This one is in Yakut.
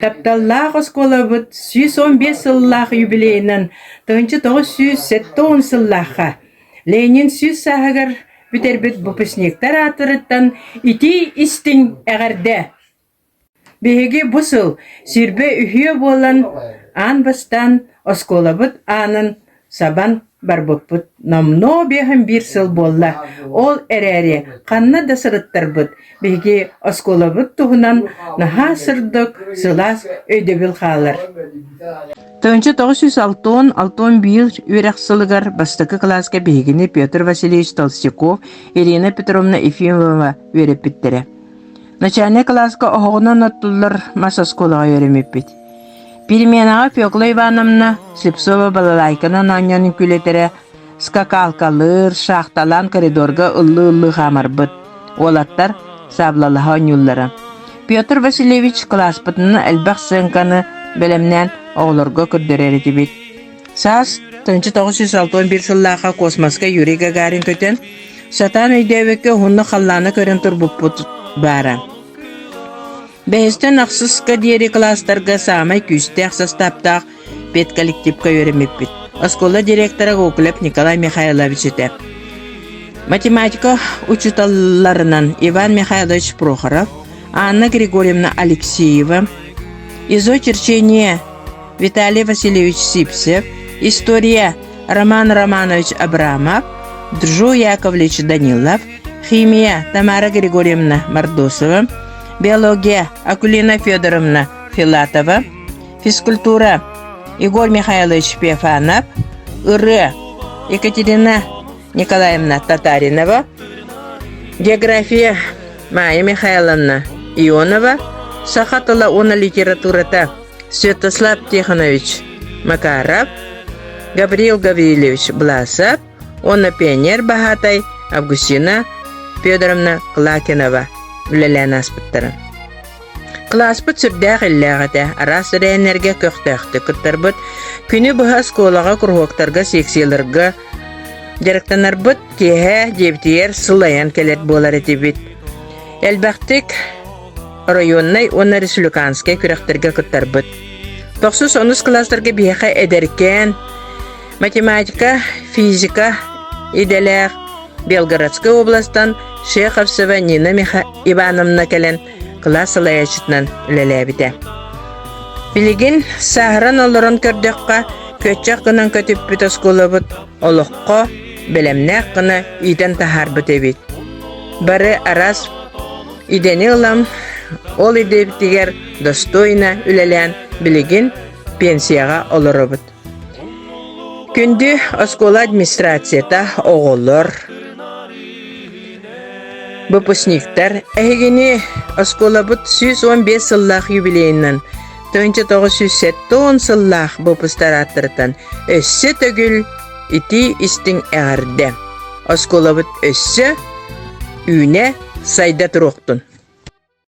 Тапталлаах оскуолабыт 115 сыллаах юбилейынан 1970 сыллаахха Ленин 100 сааһыгар бүтэрбит выпускниктар ааттарыттан итии-истиҥ эҕэрдэ! Биһиги бу сыл 23 буолан аан бастаан оскуолабыт аанын сабан барбыппыт номнуо 51 сыл буолла. Ол эрээри ханна да сырыттарбыт, биһиги оскуолабыт туһунан наһаа сырдык, сылаас өйдөбүл хаалар. 1960-61 үөрэх сылыгар бастакы кылааска биһигини Петр Васильевич Толстяков, Ирина Петровна Ефимова үөрэппиттэрэ. Начальнай кылааска оһоҕунан оттуллар мас оскуолаҕа үөрэммиппит. Переменаҕа Фекла Ивановна Слепцова балалайканан оонньоон үҥкүүлэтэрэ, скакалкалыыр, шахталаан коридорга ыллыы-ыллыы хаамарбыт. Уолаттар саблалаһа оонньууллара. Петр Васильевич кылааспытынан элбэх сыаҥканы бэлэмнээн оҕолорго көрдөрөр этибит. Саас 1961 сыллаахха космоска Юрий Гагарин көтөн, сатаан өйдөөбөккө уһуннук халлааны көрөн турбуппут баара. Бэһистэн ахсыска диэри кылаастарга саамай күүстээх састааптаах педколлективка үөрэммиппит. Оскуола директора Гоголев Николай Михайлович этэ. Математика учууталларынан Иван Михайлович Прохоров, Анна Григорьевна Алексеева, изо-черчение Виталий Васильевич Сипсев, история Роман Романович Абрамов, Джо Яковлевич Данилов, химия Тамара Григорьевна Мордосова, биология Акулина Федоровна Филатова, физкультура Егор Михайлович Пефанов, ырыа Екатерина Николаевна Татаринова, география Майя Михайловна Ионова, саха тыла уонна литературата Святослав Тихонович Макаров, Гаврил Гаврильевич Власов уонна пионер баһаатай Августина Федоровна Клакинова үлэлээн ааспыттара. Кылааспыт сүрдээх иллээх этэ, араас тэрээһиннэргэ көхтөөхтүк кыттарбыт, күнү быһа оскуолаҕа, куруһуоктарга, секцияларга дьарыктанарбыт, киэһэ дьиэбитигэр сылайан кэлэр буолар этибит. Элбэхтик оройуоннай уонна республиканскай күрэхтэргэ кыттарбыт. Тохсус онус кылаастарга биһиэхэ эдэркээн математика, физика идэлээх Белгородскай областан Шеховцева Нина Ивановна кэлэн кылаас салайааччытынан үлэлээбитэ. Билигин сааһыран олорон көрдөххө, көччөх гынан көтүппүт оскуолабыт олоххо бэлэмнээх гына иитэн таһаарбыт эбит. Бары араас идэни ылан, ол идэбитигэр достойно үлэлээн билигин пенсияҕа олоробут. Күндү оскуола администрацията, оҕолор, выпускниктар, эһигини оскуолабыт 115 сыллаах юбилейынан 1970 сыллаах выпустар ааттарыттан өссө төгүл